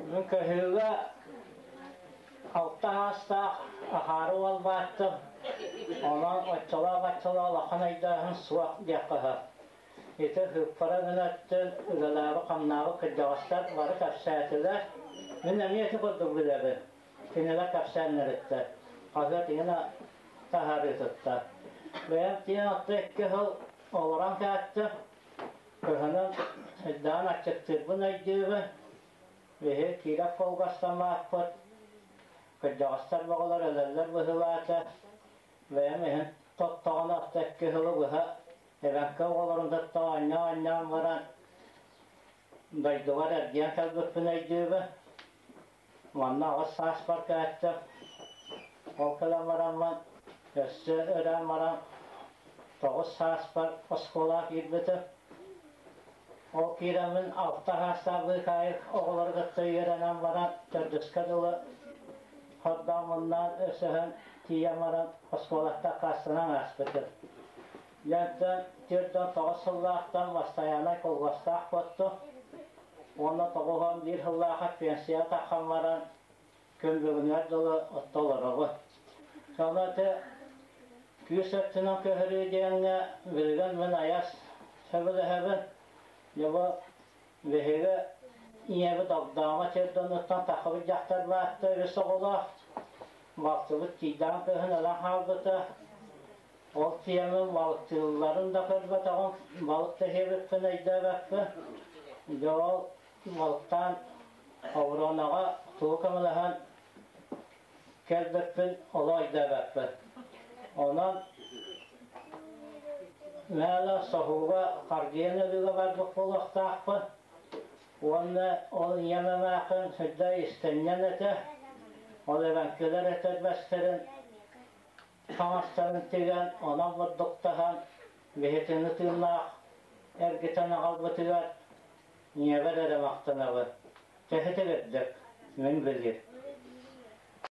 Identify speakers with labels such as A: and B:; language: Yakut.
A: Мин көһүүгэ алта саастаах аһаары уолбааттым. Онон оччолоох-баччалаах улахан өйдөөһүн суох диэххэ сөп. Ити ыыппара гынаттан үлэлээбит-хамнаабыт кырдьаҕастар бары кэпсээтилэр. Мин эмиэ ити курдук билэбин. Кинилэр кэпсээннэриттэн, хаһыат иҥин таһаарыытыттан. Бэйэм тиийэн отто икки сыл олорон кээттим. Кыһынын сырдаан аччыктыырбын өйдүүбүн. Биһи Кииров холгостаммааппыт. Кырдьаҕастар бөҕөлөр өлөллөр быһыылаата. Бэйэм иһин тоттоҕуна отто икки сылы быһа эбэҥкэ оҕолорун кытта оонньоо-оонньоон баран дойдубар эргийэн кэлбиппин өйдүүбүн. Манна аҕыс сааспар кээттим. Ол кэлэн бараммын өссө өрөөн баран тоҕус сааспар оскуолаҕа киирбитим. Ол киирэммин алта саастаах быыкаайык оҕолору кытта үөрэнэн баран төрдүскэ дылы хордоомуннаан өсөһөн тиийэн баран оскуолаттан аккаастанан ааспытым. Дьэ 49 сыллаахтан бастайаанай кылгастаах буоттум уонна 91 сыллаахха пенсияҕа таххан баран күн бүгүнүгэр дылы отто олоробун. Соно ити күүс өттүнэн көһөрүү диэҥҥэ билигин мин айас сөбүлэһэбин. Дьэ бу биһиги ийэбит Огдоомо Чердонуттан таххыбыт дьахтар баатта үс оҕолоох. Балтыбыт тиийдэҕин кыһын өлөн хаалбыта. Ол тиэмэм балыктыылларын да көрбөтөҕүм, балык да сиэбиппин өйдөөбөппүн. Дьэ ол балыктаан оборонаҕа тугу көмөлөһөн кэлбиппин олох өйдөөбөппүн. Онон мээнэ соһууга харгыйан өлүүгэ барбыт буолуохтаахпын. Уонна ол ийэм эмээххин сүрдээх истэнньэн этэ. Ол эбэҥкилэр этэрбэстэрин Таҥастарын тигэн, онон бурдуктаһан, биһитини тыыннаах эргитэн аҕалбытыгар ийэбэр эрэ махтанабын. Төһө тигэрдик, мин билиим.